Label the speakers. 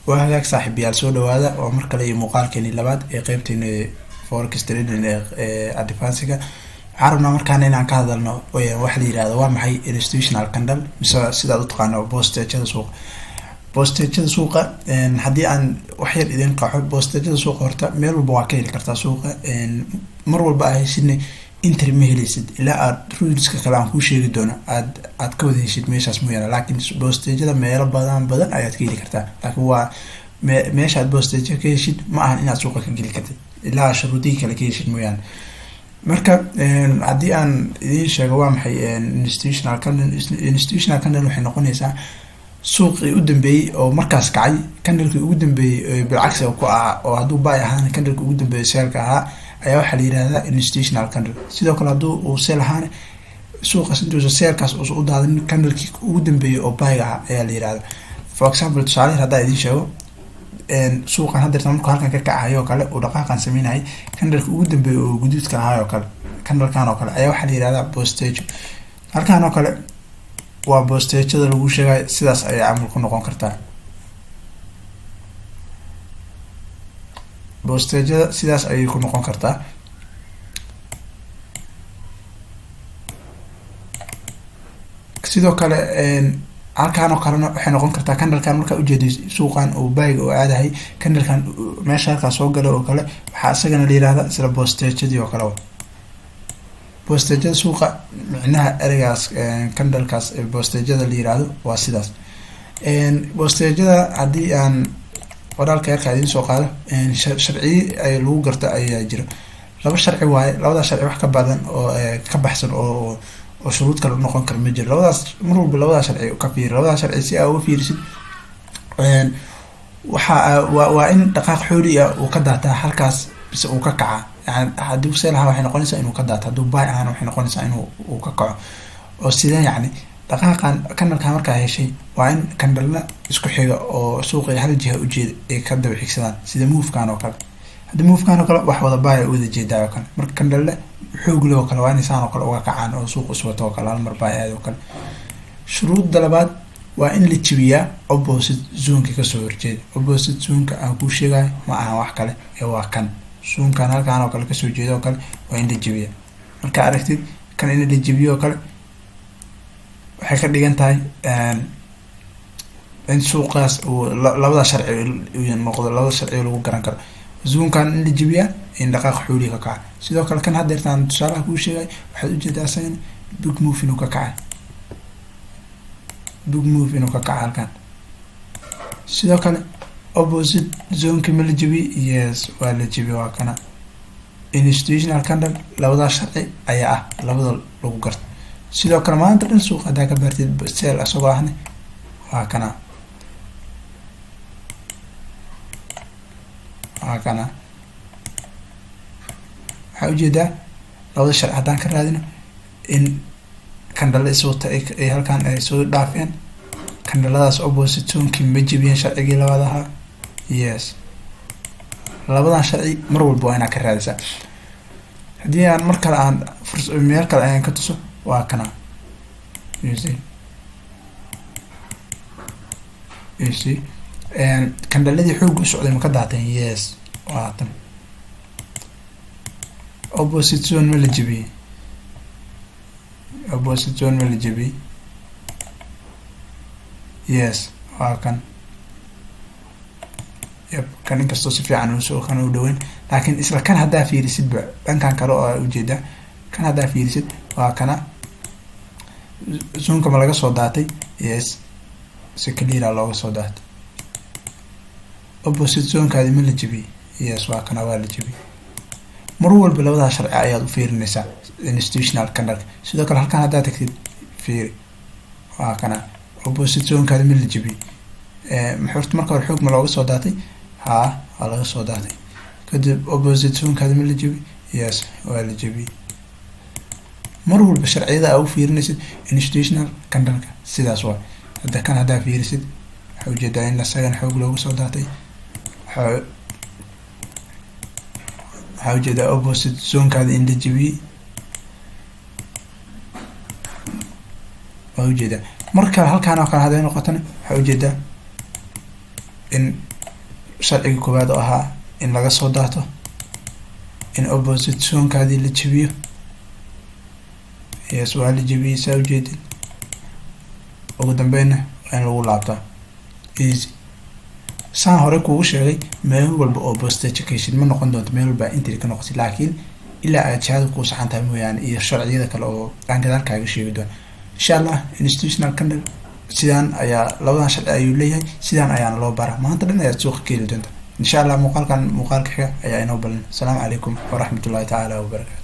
Speaker 1: Waa hagaag saaxiibayaal, soo dhawaada. Waa mar kale iyo muuqaalkeeni labaad ee qeybteeni forex trading ee advancega. Waxaan rabnaa markaana inaan ka hadalno waxa la yirahdo, waa maxay institutional candle, mise sidaad u taqaano boostejada suuqa. Boostejada suuqa haddii aan wax yar idin qaxo, boostejada suuqa horta meel walba waa ka heli kartaa suuqa. Mar walba aa heshidna entry ma heleysid ilaa aad ruleska kale aan kuu sheegi doono aad ka wada heshid meeshaas mooyaane. Laakiin boostejada meelo badan badan ayaad ka heli kartaa, laakiin waa meesha aad boosteja ka heshid ma ahan inaad suuqa ka geli kartid ilaa shuruudihii kale ka heshid mooyaane. Marka haddii aan idiin sheego waa maxay institutional candle, institutional candle waxay noqonaysaa suuqii u dambeeyey oo markaas kacay, candlekii ugu dambeeyey bilcagsi ku ahaa, oo hadduu buy ahaan candlekii ugu dambeeyey sellka ahaa ayaa waxaa la yihahdaa institutional candle. Sidoo kale hadduu uu sell ahaan, suuqaas intuusa sellkaas uusa u daadin, candlekii ugu dambeeyey oo buyga ahaa ayaa la yihahdaa. For example, tusaale yar haddaa idiin sheego, suuqan haddeerta markuu halkan ka kacayo oo kale uu dhaqaaqan sameynayay, candleka ugu dambeeyey oo guduudka ahaay oo kale, candlekan oo kale ayaa waxaa la yihahdaa bostejo. Halkan oo kale waa boostejada lagu sheegayo, sidaas ayay camal ku noqon kartaa boostejada, sidaas ayay ku noqon kartaa. Sidoo kale halkaan oo kalena waxay noqon kartaa candlekan markaa ujeeday suuqan uu buyga oo aadahay, candlekan meesha halkaa soo galay oo kale waxaa isagana la yihahdaa isla boostejadii oo kale. Boostejada suuqa, micnaha ereygaas candlekaas boostejada la yihahdo waa sidaas. Boostejada haddii aan qoraalka yarka idiin soo qaado, sharciyi ay lagu garto ayaa jiro. Laba sharci waaye. Labadaas sharci wax ka badan oo ka baxsan oo shuruud kale unoqon kara ma jiro. Labadaas mar walba labadaas sharci ka fiiri. Labadaas sharci si aa uga fiirisid, waxa waa in dhaqaaq xooli ah uu ka daataa halkaas bise uu ka kacaa. Yani haddii sell ahaa waxay noqonaysaa inuu ka daato, hadduu buy ahaana waxay noqonaysaa inuu uu ka kaco. Oo sidee? Yacni dhaqaaqan candlekan markaa heshay waa in candlena isku xiga oo suuqa hal jiha ujeeda ay ka daba xigsadaan, sida movekan oo kale. Haddii movekan oo kale wax wada buy wada jeedaa oo kale, marka candlele xoog leh oo kale waa inay saan oo kale uga kacaan oo suuq iswato oo kale hal mar buy aad oo kale. Shuruudda labaad waa in la jibiyaa opposite zoneka kasoo horjeeda. Opposite zoneka aan kuu sheegayo ma ahan wax kale ee waa kan zonekan halkaan oo kale kasoo jeeda oo kale waa in la jibiyaa. Marka aragtid kan in la jibiyo oo kale, waxay ka dhigan tahay in suuqaas uu labada sharci noqdo, labada sharci lagu garan karo zonekan in la jibiyaa, in dhaqaaq xoolihi ka kaca. Sidoo kale kan haddeertaan tusaalaha kuu sheegay, waxaad ujeedaa asagana big move inuu ka kacay, big move inuu ka kaca halkan. Sidoo kale opposite zoneki ma la jebiyey? Yes, waa la jebiyey, waa kana institutional candle. Labadaas sharci ayaa ah labada lagu garto. Sidoo kale maanta dhan suuqa haddaa ka baartid sell isagoo ahna, waa kana, waa kana. Waxaa ujeedaa labada sharci haddaan ka raadino in candlele iswata ay halkan ay soo dhaafeen, candleladaas opposite zonekii ma jebiyeen sharcigii labaad ahaa? Yes. Labadan sharci mar walba waa inaad ka raadisaa. Haddii aan mar kale aan meel kale ayaan ka tuso, waa kana. You see, you see, candleladii xoogga u socday ma ka daateen? Yes, waa tan. Opposite zone ma la jebiyey? Opposite zone ma la jebiyey? Yes, waa kan. Yep, kan inkastoo si fiican usoo kan u dhaweyn, laakiin isla kan haddaa fiirisidba dhankan kale oo ujeedaa, kan haddaa fiirisid waa kana. Zoneka ma laga soo daatay? Yes, si clear looga soo daatay. Opposite zonekaadi ma la jebiyey? Yes, waa kana, waa la jebiyey. Mar walba labadaa sharci ayaad u fiirinaysaa institutional candleka. Sidoo kale halkan haddaa tagtid, fiiri, waa kana. Opposite zonekaadi ma la jebiyey? Horta marka hore xoog ma looga soo daatay? Haa, waa laga soo daatay. Kadib opposite zonekaadi ma la jebiyey? Yes, waa la jebiyey. Mar walba sharciyada aa u fiirinaysid institutional candleka sidaas waa. Hadda kan haddaa fiirisid, waxaa ujeedaa in isagana xoog looga soo daatay. Waxaa ujeedaa opposite zonekaada in la jebiyey, waa ujeedaa. Marka halkaan oo kale hadday noqotona, waxaa ujeedaa in Sharciga koowaad oo ahaa in laga soo daato, in opposite zonekaadii la jebiyo. Yes, waa la jebiyey, saa ujeedin. Ugu dambeynna waa in lagu laabtaa. Easy. Saan hore kuugu sheegay, meel walba oo post education ma noqon doonto meel walba entry ka noqotay, laakiin ilaa aad jihada kuu saxan tahay mooyaane, iyo sharciyada kale oo aan gadaal kaaga sheegi doono, insha Allah. Institutional candle sidaan ayaa, labadan sharci ayuu leeyahay, sidaan ayaana loo baraa. Maanta dhan ayaad suuqa ka heli doonta, insha Allah. Muuqaalkan muuqaalka xiga ayaa inoo balan. Asalaamu calaykum waraxmatullahi tacaala wabarakaatu.